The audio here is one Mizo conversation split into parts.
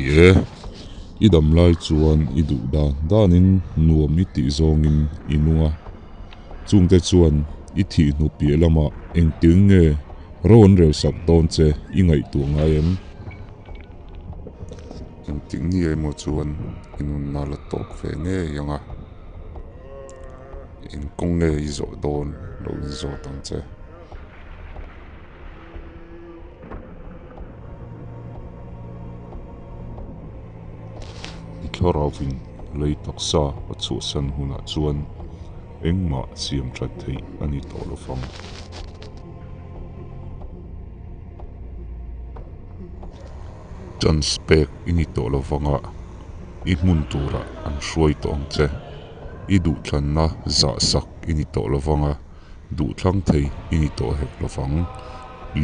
e, i dam lai chuan i duh dan danin nuam i tih zawngin i nung a, chungte chuan i thih hnu piah lamah engtin nge ro an relsak dawn che i ngaihtuah ngai em? Engtik ni emaw chuan i nunna la tawk ve ngei ang a, eng kawng nge i zawh dawn lo inzawt ang che. I thlarauin lei taksa a chhuahsan hunah chuan engmah siam that theih a ni tawh lo vang. Chance pek i ni tawh lo vanga i hmun turah an hruai tawh ang che. I duhthlanna zahsak i ni tawh lo vanga duhthlang thei i ni tawh hek lo vang.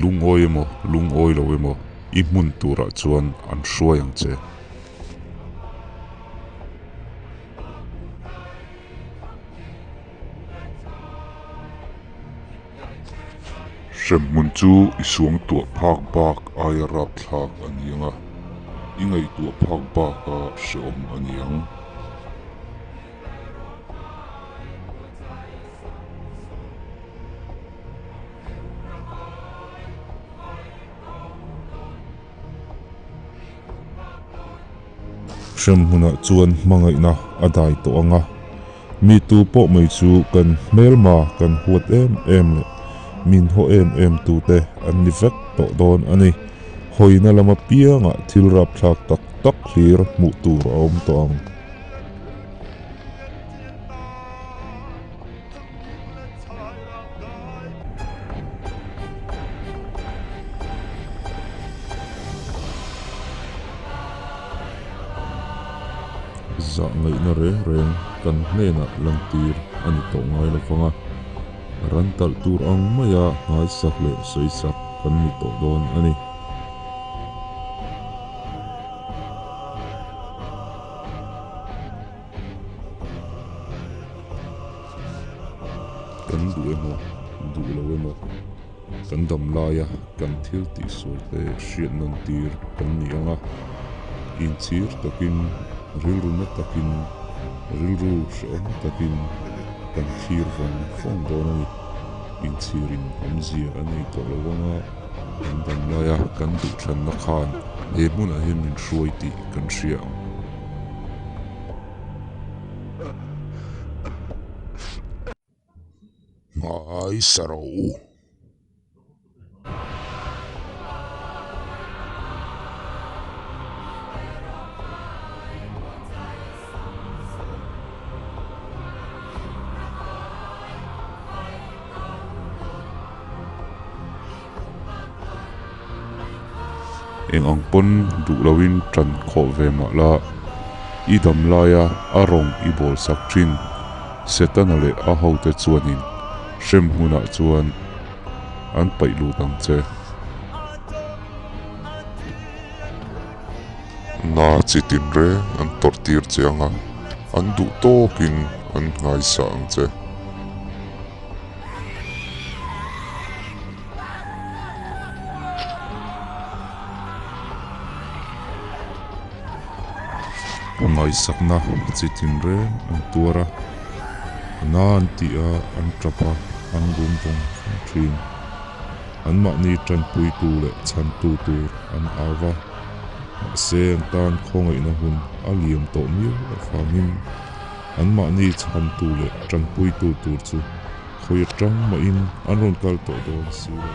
Lungawi emaw lungawi lo emaw i hmun turah chuan an hruai ang che. Hremhmun chu i suangtuah phak bak aia rapthlak a ni ang a, i ngaihtuah phak baka hrehawm a ni ang. Hremhmunah chuan hmangaihna a dai tawh ang a, mi tu pawh mai chu kan hmelma kan huat em em leh min haw em em tute an ni vek tawh dawn a ni. Hawina lam apiangah thil rapthlak tak tak hlir hmuh tur a awm tawh ang. Zah ngaihna reng reng kan hnenah lantir a ni tawh ngai lo vang a, ran talh tur ang maia nghaisak leh sawisak kan ni tawh dawn a ni. Kan duh emaw, duh lo emaw, kan dam laia kan thil tihsual te hriat nawn tir kan ni ang a, inchhir takin, rilru na takin, rilru hrehawm takin kan thlir vawng vawng dawn a ni. Inchhirin awmzia a nei tawh lo ang a, kan dam laia kan duhthlanna khan he hmunah hian min hruai tih kan hria ang. Ngaisa rawh u. Eng ang pawn duh loin tan khawh ve mah la, i dam laia a rawng i bawl sak thin. Setana leh a hote chuanin hrem hmunah chuan an paih lut ang che. Na chi tin reng an tawrh tir che ang a, an duh tawkin an nghaisa ang che. Ngaihsakna chi tinreng an tuar a, na an tih a, an tap a, an rum vawng vawng thin. Anmahni tanpuitu leh chhantu tur an au va, mahse an tan khawngaihna hun a liam tawh miau avangin Anmahni chhantu leh tanpuitu tur chu khawi atang mahin an rawn kal tawh dawn si lo.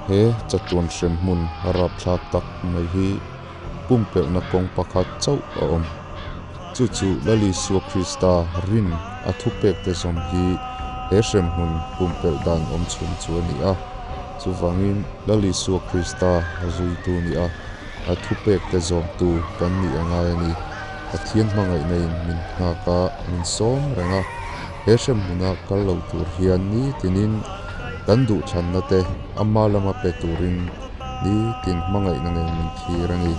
He chatuan hrem hmun rapthlak tak mai hi pumpelhna kawng pakhat chauh a awm. Chu chu Lal Isua Krista rin a thupekte zawm hi he hremhmun pumpelh dan awm chhun chu a ni a. Chuvangin Lal Isua Krista zuitu ni a, a thupekte zawmtu kan nih a ngai a ni. Pathian hmangaihna in min nghak a, min sawm reng a. He hremhmuna kal lo tur hian nitinin kan duhthlanna te ama lama pe turin nitin hmangaihna nen min thlir a ni.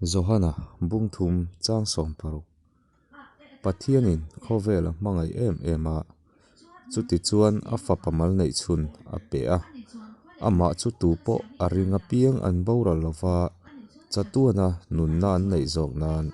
Johana bungthum chang 60. Pathianin khawvel a hmangaih em em a, chutichuan a fapa mal neih chhun a pe a, amah chu tupawh a ring apiang an boral lova, chatuana nunna an neih zawk nan.